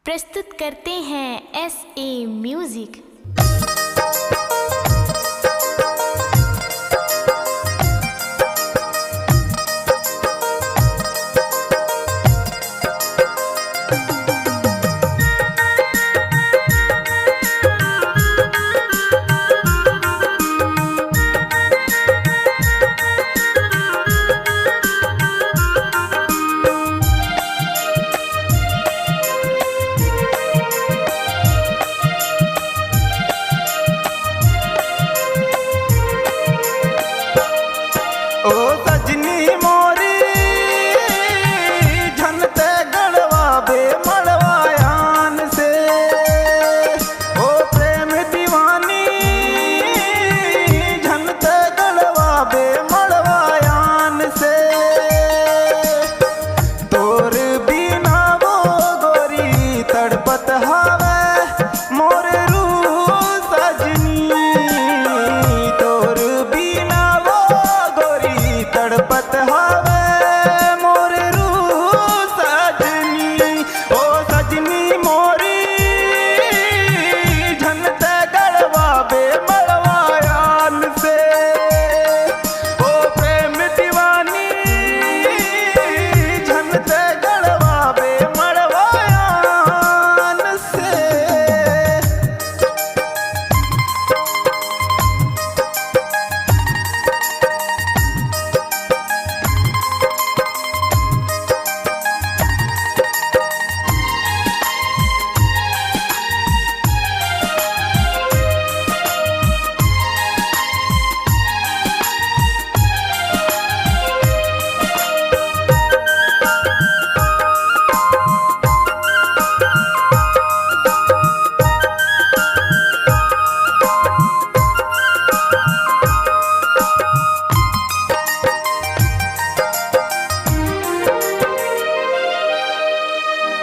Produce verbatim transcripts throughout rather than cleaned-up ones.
प्रस्तुत करते हैं एस ए म्यूजिक। ओ सजनी मोरी, झन ते गड़वाबे मड़वायान से। ओ प्रेम दीवानी, झन ते गड़वाबे मड़वायान से। तोर बिना वो गोरी तड़पत हावय मोर रूह सजनी, तोर बिना वो गोरी तड़पत हावय मोर रूह सजनी। ओ सजनी मोरी, झन ते गड़वाबे मड़वायान से। ओ प्रेम दीवानी, झन ते गड़वाबे मड़वायान से।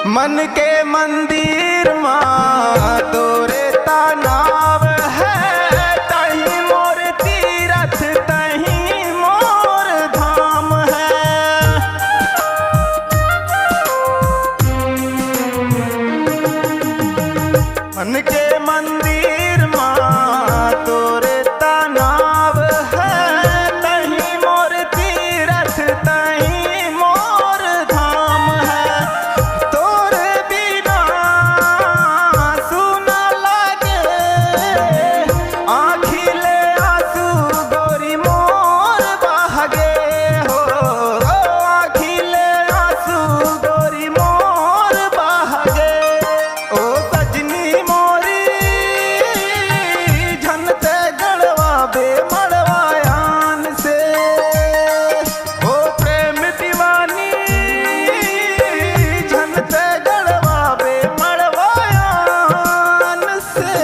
मन के मंदिर मा तोरे ता नाव हे, तहीं मोर तीरथ, तहीं मोर धाम हे। मन के मंदिर मा तोरे ता नाव हे, तहीं मोर तीरथ, तहीं मोर धाम हे। तोर बिना सुना लागे, आँखी ले आंसू गोरी मोर बहगे हो, आँखी ले आंसू गोरी मोर बहगे। ओ सजनी मोरी, झन ते गड़वाबे मड़वायान से। ओ प्रेम दीवानी, झन ते गड़वाबे मड़वायान से।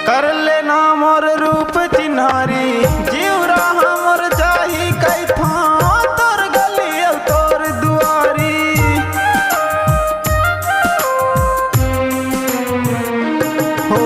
कर लेना मोर रूप चिन्हारी, जीवरा हमर जाही कइथां तोर गली अउ तोर दुआरी। हो,